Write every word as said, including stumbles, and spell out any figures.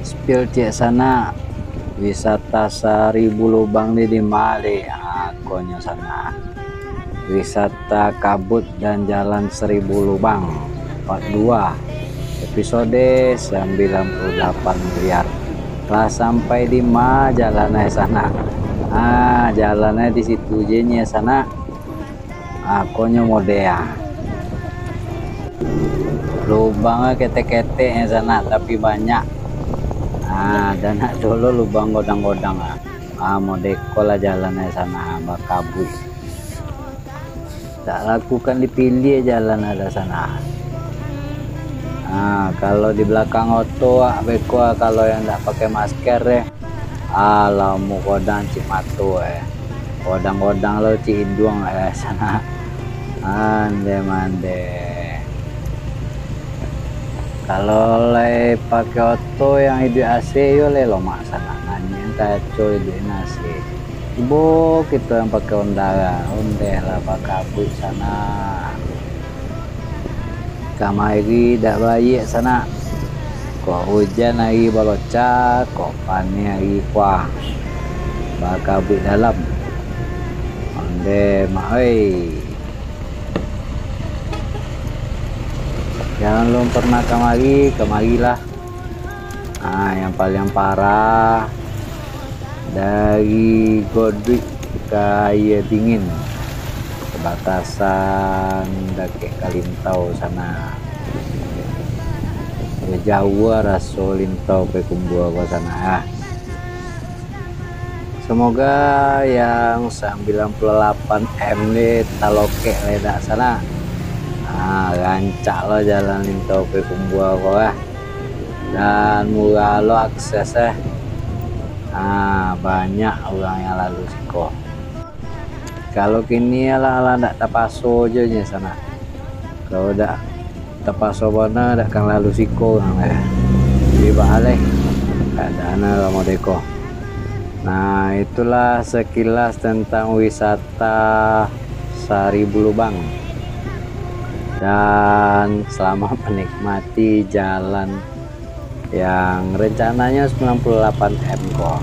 Spill ciek sanak, wisata Saribu Lubang ni di ma lai? Ah, konyo sanak. Wisata kabut dan jalan Seribu Lubang, part dua, episode sembilan puluh delapan miliar. Lah sampai di ma jalan ai sanak? Ah, jalan ai di situ je nyo sanak. Ah, konyo mode ah. Lubang ketek-ketek nyo sanak, tapi banyak. Ah, dan nak dulu lubang godang-godang ah. Ah, mode ko lah jalan ai sanak, ah, bakabuik. Tak lakukan dipilih jalan ada sanak. Ah, kalau di belakang oto, ah, beko, ah, kalau yang ndak pakai masker, eh. Alah, muko dancik mato, eh. Godang-godang lo cik iduang, eh, sanak. Ande mande. Kalau lai pakai oto yang iduik A C, yo lai lomak sanak. Nanyang kaco iduik A C. Ibo kito yang pakai Honda, ondeh lah bakabuik sanak. Kamari dak baiak sanak. Kok ujan ari baloca, kok paneh ari kuah. Bakabuik dalam. Ondeh mak oi. Yang alun pernah kamari, kamarilah. Ah, yang paling parah dari Goduik ka Aia Dingin, perbatasan dakek Kalintau sana. Jauah raso Lintau Payakumbuah ka sana, ah. Semoga yang sembilan puluh delapan M ni talokek lai dak sanak. Ah, rancak lo jalan Lintau Payakumbuah ko, ah. Dan murah lo akses, eh. Ah, banyak urang yang lalu siko. Kalau kini alah, alah ndak tapaso jo nyo sanak. Kalau dak tapaso bana, dak kan lalu siko urang, eh. Jadi baaleh keadaan lah mode ko. Nah, itulah sekilas tentang wisata Saribu Lubang. Dan selamat menikmati jalan yang rencananya sembilan puluh delapan M ko.